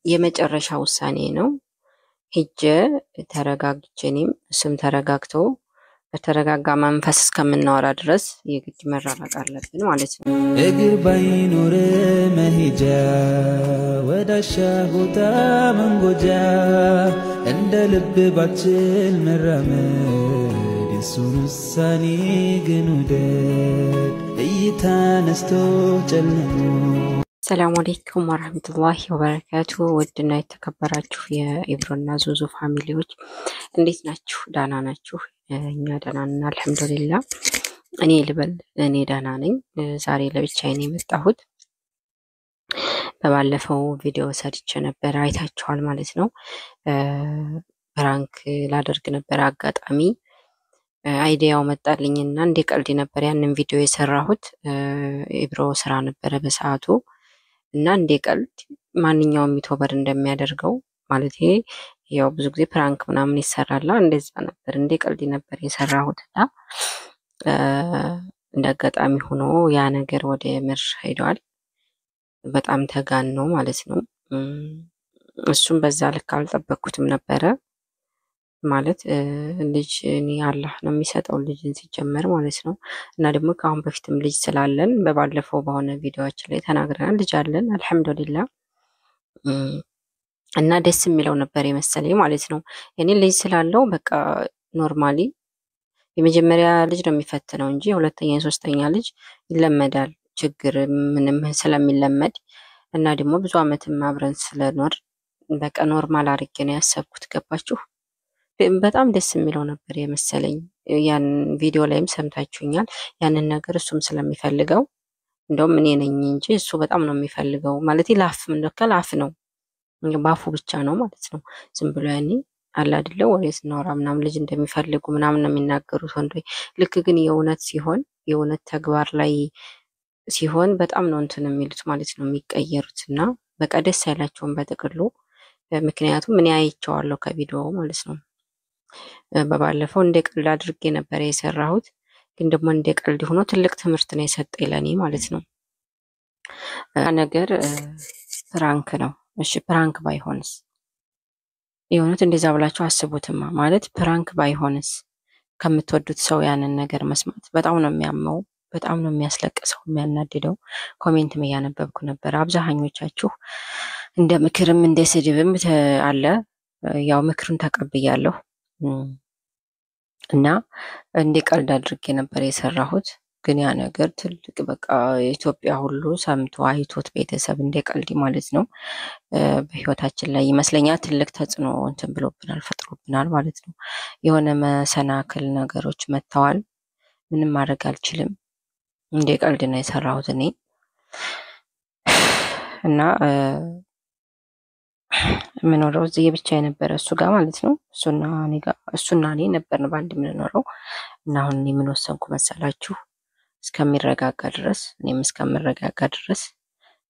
የመጨረሻ ውሳኔ ነው። ሂጄ ተረጋግቼ እኔም እሱም ተረጋግቶ በተረጋጋ መንፈስ እስከምናወራ ድረስ የግድ መራራቅ አለብን ማለት ነው። እግር ባይኖር መሄጃ፣ ወዳሻ ቦታ መንጎጃ፣ እንደ ልብ ባችል መራመድ፣ የሱን ውሳኔ ግን ውደድ፣ እይታ ነስቶ ጨልሞ። ሰላም አለይኩም ወራህመቱላሂ ወበረካቱ። ውድና የተከበራችሁ የኢብሮና ዙዙ family ዎች እንዴት ናችሁ? ደህና ናችሁ? እኛ ደህና ነን አልሐምዱሊላህ። እኔ ልበል እኔ ደህና ነኝ። ዛሬ ለብቻዬን የመጣሁት በባለፈው ቪዲዮ ሰርቼ ነበር፣ አይታችኋል ማለት ነው። Prank ላደርግ ነበር፣ አጋጣሚ idea ው መጣልኝና እንደ ቀልድ ነበር ያንን ቪዲዮ የሰራሁት። ኢብሮ ስራ ነበረ በሰዓቱ እና እንደ ቀልድ ማንኛውም YouTuber እንደሚያደርገው ማለት ያው ብዙ ጊዜ prank ምናምን ይሰራላ፣ እንደዛ ነበር፣ እንደ ቀልድ ነበር የሰራሁት እና እንደ አጋጣሚ ሆኖ ያ ነገር ወደ ምር ሄዷል። በጣም ተጋን ነው ማለት ነው። እሱም በዛ ልክ አልጠበቅኩትም ነበረ። ማለት ልጅ እኔ አላህ ነው የሚሰጠው ልጅን ሲጀመር ማለት ነው። እና ደግሞ ከአሁን በፊትም ልጅ ስላለን በባለፈው በሆነ ቪዲዮዎች ላይ ተናግረናል። ልጅ አለን አልሐምዱሊላ። እና ደስ የሚለው ነበር የመሰለኝ ማለት ነው። እኔ ልጅ ስላለው በቃ normally የመጀመሪያ ልጅ ነው የሚፈትነው እንጂ የሁለተኛ የሶስተኛ ልጅ ይለመዳል፣ ችግር ምንም ስለሚለመድ እና ደግሞ ብዙ አመትም አብረን ስለኖር በቃ normal አድርጌ ነው ያሰብኩት። ገባችሁ? በጣም ደስ የሚለው ነበር የመሰለኝ። ያን ቪዲዮ ላይም ሰምታችሁኛል። ያንን ነገር እሱም ስለሚፈልገው፣ እንደውም እኔ ነኝ እንጂ እሱ በጣም ነው የሚፈልገው። ማለት ላፍ ምንደከ ላፍ ነው፣ ባፉ ብቻ ነው ማለት ነው። ዝም ብሎ ያኔ አለ አይደለ ወሬ ስናወራ ምናምን ልጅ እንደሚፈልጉ ምናምን ነው የሚናገሩት ወንዶች። ልክ ግን የእውነት ሲሆን፣ የእውነት ተግባር ላይ ሲሆን በጣም ነው እንትን የሚሉት ማለት ነው የሚቀየሩት፣ እና በቃ ደስ አይላቸውም በጥቅሉ። ምክንያቱም እኔ አይቼዋለሁ ከቪዲዮ ማለት ነው። በባለፈው እንደ ቀልድ አድርጌ ነበር የሰራሁት፣ ግን ደግሞ እንደ ቀልድ ሆኖ ትልቅ ትምህርት ነው የሰጠኝ ለእኔ ማለት ነው። ነገር prank ነው። እሺ prank ባይሆንስ? የእውነት እንደዛ ብላችሁ አስቡትማ። ማለት prank ባይሆንስ? ከምትወዱት ሰው ያንን ነገር መስማት በጣም ነው የሚያመው፣ በጣም ነው የሚያስለቅሰው፣ የሚያናድደው። Comment ም እያነበብኩ ነበር። አብዛኞቻችሁ እንደ ምክርም እንደ ስድብም አለ። ያው ምክሩን ተቀብያለሁ እና እንደ ቀልድ አድርጌ ነበር የሰራሁት። ግን ያ ነገር ትልቅ በቃ ኢትዮጵያ ሁሉ ሰምቶ አይቶት ቤተሰብ እንደ ቀልድ ማለት ነው በህይወታችን ላይ ይመስለኛል ትልቅ ተጽዕኖ እንትን ብሎብናል፣ ፈጥሮብናል ማለት ነው። የሆነ መሰናክል ነገሮች መጥተዋል። ምንም ማድረግ አልችልም። እንደ ቀልድ ነው የሰራሁት እኔ እና የምኖረው እዚህ የብቻ የነበረ እሱ ጋር ማለት ነው። እሱና እኔ ነበርን በአንድ የምንኖረው። እና አሁን እኔ ምን ወሰንኩ መሰላችሁ? እስከሚረጋጋ ድረስ፣ እኔም እስከምረጋጋ ድረስ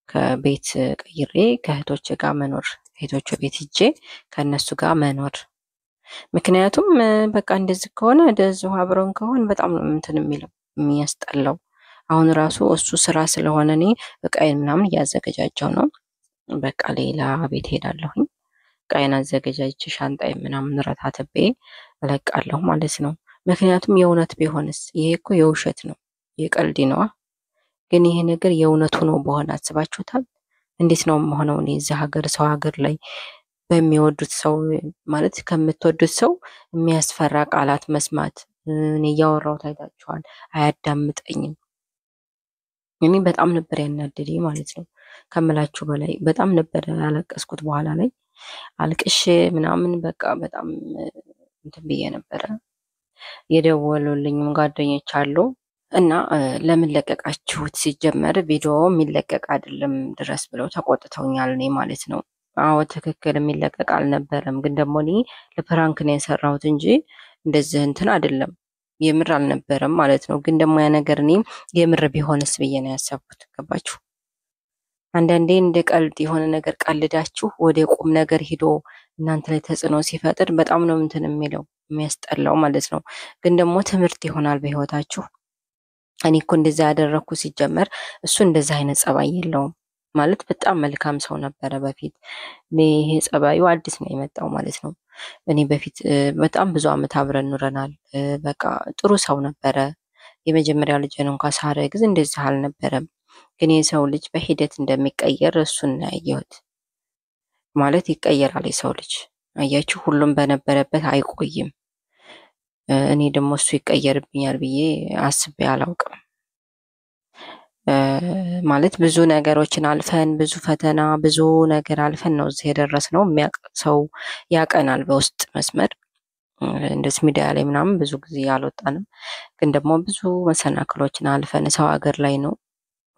ከቤት ቀይሬ ከእህቶች ጋር መኖር፣ እህቶች ቤት ሂጄ ከእነሱ ጋር መኖር። ምክንያቱም በቃ እንደዚህ ከሆነ፣ እንደዚሁ አብረን ከሆን በጣም ነው እንትን የሚለው፣ የሚያስጠላው። አሁን ራሱ እሱ ስራ ስለሆነ እኔ እቃዬን ምናምን እያዘገጃጀው ነው። በቃ ሌላ ቤት ሄዳለሁኝ። እቃዬን አዘገጃጅቼ ሻንጣዬን ምናምን ረታትቤ እለቃለሁ ማለት ነው። ምክንያቱም የእውነት ቢሆንስ? ይሄ እኮ የውሸት ነው፣ የቀልድ ነዋ። ግን ይሄ ነገር የእውነት ሆኖ በሆነ አስባችሁታል? እንዴት ነው የምሆነው? እኔ እዚህ ሀገር ሰው ሀገር ላይ በሚወዱት ሰው፣ ማለት ከምትወዱት ሰው የሚያስፈራ ቃላት መስማት። እኔ እያወራሁት አይታችኋል፣ አያዳምጠኝም። እኔ በጣም ነበር ያናደደኝ ማለት ነው፣ ከምላችሁ በላይ በጣም ነበር ያለቀስኩት። በኋላ ላይ አልቅሼ ምናምን በቃ በጣም እንትን ብዬ ነበረ። የደወሉልኝም ጓደኞች አሉ እና ለምን ለቀቃችሁት፣ ሲጀመር ቪዲዮ የሚለቀቅ አይደለም ድረስ ብለው ተቆጥተውኛል። እኔ ማለት ነው። አዎ ትክክል፣ የሚለቀቅ አልነበረም። ግን ደግሞ እኔ ለ prank ነው የሰራሁት እንጂ እንደዚህ እንትን አይደለም፣ የምር አልነበረም ማለት ነው። ግን ደግሞ ያ ነገር እኔ የምር ቢሆንስ ብዬ ነው ያሰብኩት። ገባችሁ? አንዳንዴ እንደ ቀልድ የሆነ ነገር ቀልዳችሁ ወደ ቁም ነገር ሂዶ እናንተ ላይ ተጽዕኖ ሲፈጥር በጣም ነው እንትን የሚለው፣ የሚያስጠላው ማለት ነው። ግን ደግሞ ትምህርት ይሆናል በህይወታችሁ። እኔ እኮ እንደዛ ያደረግኩ ሲጀመር እሱ እንደዛ አይነት ጸባይ የለውም። ማለት በጣም መልካም ሰው ነበረ በፊት። እኔ ይሄ ጸባዩ አዲስ ነው የመጣው ማለት ነው። እኔ በፊት በጣም ብዙ አመት አብረን ኑረናል። በቃ ጥሩ ሰው ነበረ። የመጀመሪያ ልጄን እንኳ ሳረግዝ እንደዚህ አልነበረም። ግን የሰው ልጅ በሂደት እንደሚቀየር እሱን ነው ያየሁት። ማለት ይቀየራል የሰው ልጅ አያችሁ፣ ሁሉም በነበረበት አይቆይም። እኔ ደግሞ እሱ ይቀየርብኛል ብዬ አስቤ አላውቅም። ማለት ብዙ ነገሮችን አልፈን ብዙ ፈተና ብዙ ነገር አልፈን ነው እዚህ የደረስነው። የሚያውቅ ሰው ያቀናል በውስጥ መስመር እንደዚህ ሚዲያ ላይ ምናምን ብዙ ጊዜ አልወጣንም፣ ግን ደግሞ ብዙ መሰናክሎችን አልፈን ሰው ሀገር ላይ ነው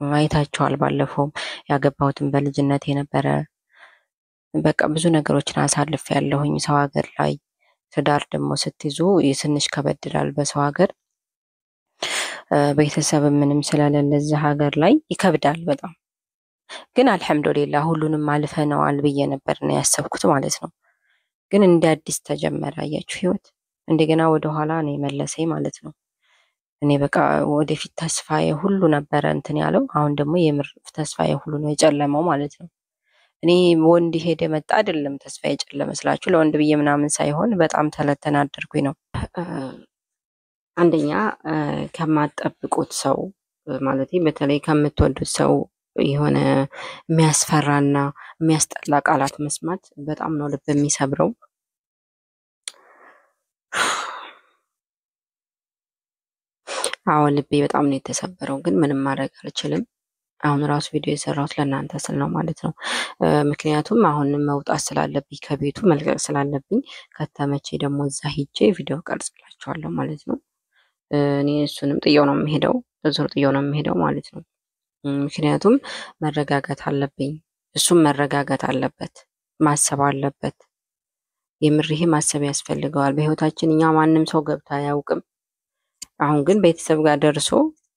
አይታችኋል። ባለፈውም ያገባሁትን በልጅነት የነበረ በቃ ብዙ ነገሮችን አሳልፍ ያለሁኝ ሰው ሀገር ላይ። ትዳር ደግሞ ስትይዙ ትንሽ ከበድ ይላል በሰው ሀገር ቤተሰብ ምንም ስለሌለ እዚህ ሀገር ላይ ይከብዳል በጣም። ግን አልሐምዱሊላህ ሁሉንም አልፈነዋል ብዬ ነበር ነው ያሰብኩት ማለት ነው። ግን እንደ አዲስ ተጀመረ። አያችሁ ህይወት እንደገና ወደኋላ ነው የመለሰኝ ማለት ነው። እኔ በቃ ወደፊት ተስፋዬ ሁሉ ነበረ እንትን ያለው፣ አሁን ደግሞ የምር ተስፋዬ ሁሉ ነው የጨለመው ማለት ነው። እኔ ወንድ ሄደ መጣ አይደለም ተስፋዬ የጨለመ ስላችሁ ለወንድ ብዬ ምናምን ሳይሆን በጣም ተለተናደርኩኝ ነው። አንደኛ ከማትጠብቁት ሰው ማለት በተለይ ከምትወዱት ሰው የሆነ የሚያስፈራና የሚያስጠላ ቃላት መስማት በጣም ነው ልብ የሚሰብረው። አዎ ልቤ በጣም ነው የተሰበረው፣ ግን ምንም ማድረግ አልችልም። አሁን ራሱ ቪዲዮ የሰራሁት ለእናንተ ስል ነው ማለት ነው። ምክንያቱም አሁን መውጣት ስላለብኝ ከቤቱ መልቀቅ ስላለብኝ ከተመቼ ደግሞ እዛ ሂጄ ቪዲዮ ቀርጽላችኋለሁ ማለት ነው። እኔ እሱንም ጥየው ነው የምሄደው፣ ዞር ጥየው ነው የምሄደው ማለት ነው። ምክንያቱም መረጋጋት አለብኝ፣ እሱም መረጋጋት አለበት፣ ማሰብ አለበት። የምር ይሄ ማሰብ ያስፈልገዋል። በህይወታችን እኛ ማንም ሰው ገብቶ አያውቅም። አሁን ግን ቤተሰብ ጋር ደርሶ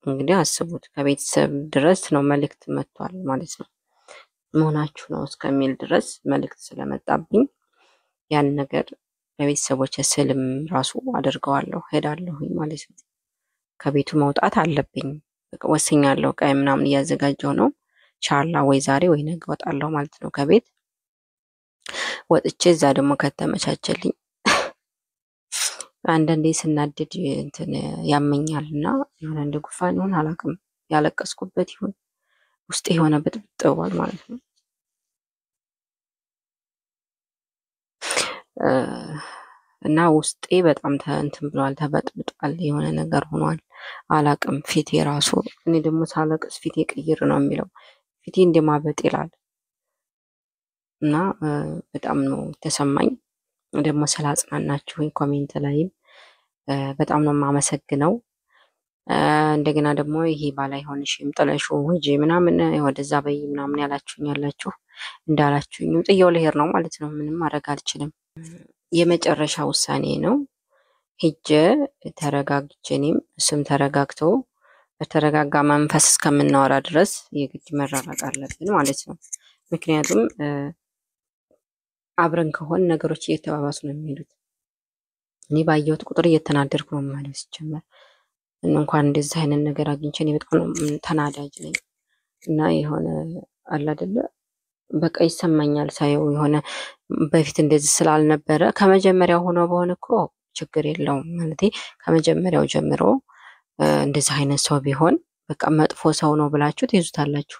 እንግዲህ አስቡት፣ ከቤተሰብ ድረስ ነው መልእክት መጥቷል ማለት ነው። መሆናችሁ ነው እስከሚል ድረስ መልእክት ስለመጣብኝ ያን ነገር ለቤተሰቦች ስልም ራሱ አደርገዋለሁ፣ ሄዳለሁኝ ማለት ነው። ከቤቱ መውጣት አለብኝ ወስኛለሁ። ዕቃ ምናምን እያዘጋጀው ነው። ኢንሻአላህ ወይ ዛሬ ወይ ነገ እወጣለሁ ማለት ነው። ከቤት ወጥቼ እዛ ደግሞ ከተመቻቸልኝ አንዳንዴ ስናደድ እንትን ያመኛል እና የሆነ እንደ ጉንፋን ይሁን አላውቅም፣ ያለቀስኩበት ይሁን ውስጤ የሆነ ብጥብጥ ብሏል ማለት ነው። እና ውስጤ በጣም እንትን ብሏል፣ ተበጥብጧል፣ የሆነ ነገር ሆኗል። አላቅም ፊቴ ራሱ እኔ ደግሞ ሳለቅስ ፊቴ ቅይር ነው የሚለው፣ ፊቴ እንደማበጥ ይላል። እና በጣም ነው የተሰማኝ። ደግሞ ስላጽናናችሁኝ comment ላይም በጣም ነው የማመሰግነው። እንደገና ደግሞ ይሄ ባል አይሆንሽም ጥለሽው ሂጂ ምናምን ወደዛ በይ ምናምን ያላችሁኝ ያላችሁ እንዳላችሁኝም ጥየው ልሄድ ነው ማለት ነው። ምንም ማድረግ አልችልም። የመጨረሻ ውሳኔ ነው። ሂጄ ተረጋግቼ እኔም እሱም ተረጋግቶ በተረጋጋ መንፈስ እስከምናወራ ድረስ የግድ መራራቅ አለብን ማለት ነው። ምክንያቱም አብረን ከሆን ነገሮች እየተባባሱ ነው የሚሄዱት። እኔ ባየሁት ቁጥር እየተናደድኩ ነው የምሄደው። ሲጀመር እንኳን እንደዚህ አይነት ነገር አግኝቼ እኔ በጣም ነው ተናዳጅ ነኝ እና የሆነ አለ አይደለ በቃ ይሰማኛል ሳየው የሆነ በፊት እንደዚህ ስላልነበረ ከመጀመሪያው ሆኖ በሆነ እኮ ችግር የለውም ማለቴ ከመጀመሪያው ጀምሮ እንደዚህ አይነት ሰው ቢሆን በቃ መጥፎ ሰው ነው ብላችሁ ትይዙታላችሁ፣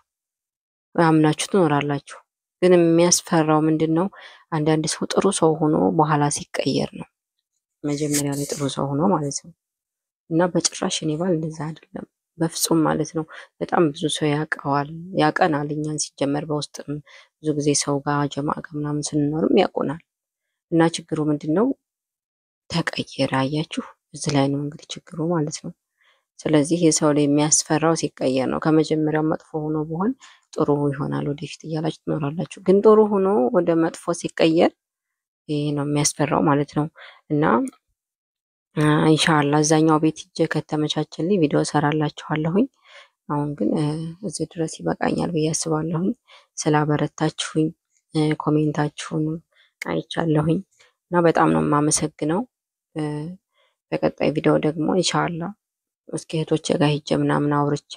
አምናችሁ ትኖራላችሁ። ግን የሚያስፈራው ምንድን ነው? አንዳንድ ሰው ጥሩ ሰው ሆኖ በኋላ ሲቀየር ነው። መጀመሪያ ላይ ጥሩ ሰው ሆኖ ማለት ነው። እና በጭራሽ እኔ ባል እንደዛ አይደለም በፍጹም ማለት ነው። በጣም ብዙ ሰው ያውቀዋል፣ ያቀናል። እኛን ሲጀመር በውስጥም ብዙ ጊዜ ሰው ጋር ጀማ ጋር ምናምን ስንኖርም ያውቁናል። እና ችግሩ ምንድን ነው? ተቀየረ። አያችሁ፣ እዚህ ላይ ነው እንግዲህ ችግሩ ማለት ነው። ስለዚህ የሰው ላይ የሚያስፈራው ሲቀየር ነው። ከመጀመሪያው መጥፎ ሆኖ ቢሆን ጥሩ ይሆናል ወደፊት እያላችሁ ትኖራላችሁ። ግን ጥሩ ሆኖ ወደ መጥፎ ሲቀየር ይሄ ነው የሚያስፈራው ማለት ነው። እና ኢንሻአላህ እዛኛው ቤት ሂጄ ከተመቻቸልኝ ቪዲዮ ሰራላችኋለሁኝ። አሁን ግን እዚህ ድረስ ይበቃኛል ብዬ አስባለሁኝ። ስላበረታችሁኝ comment ኣችሁንም አይቻለሁኝ እና በጣም ነው የማመሰግነው። በቀጣይ ቪዲዮ ደግሞ ኢንሻአላህ እስኪ እህቶቼ ጋር ሂጄ ምናምን አውርቼ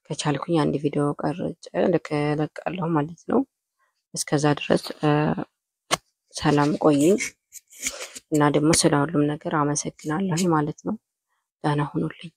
ከቻልኩኝ አንድ ቪዲዮ ቀርጬ እለቃለሁ ማለት ነው። እስከዛ ድረስ ሰላም ቆዩኝ እና ደግሞ ስለ ሁሉም ነገር አመሰግናለሁ ማለት ነው። ደህና ሁኑልኝ።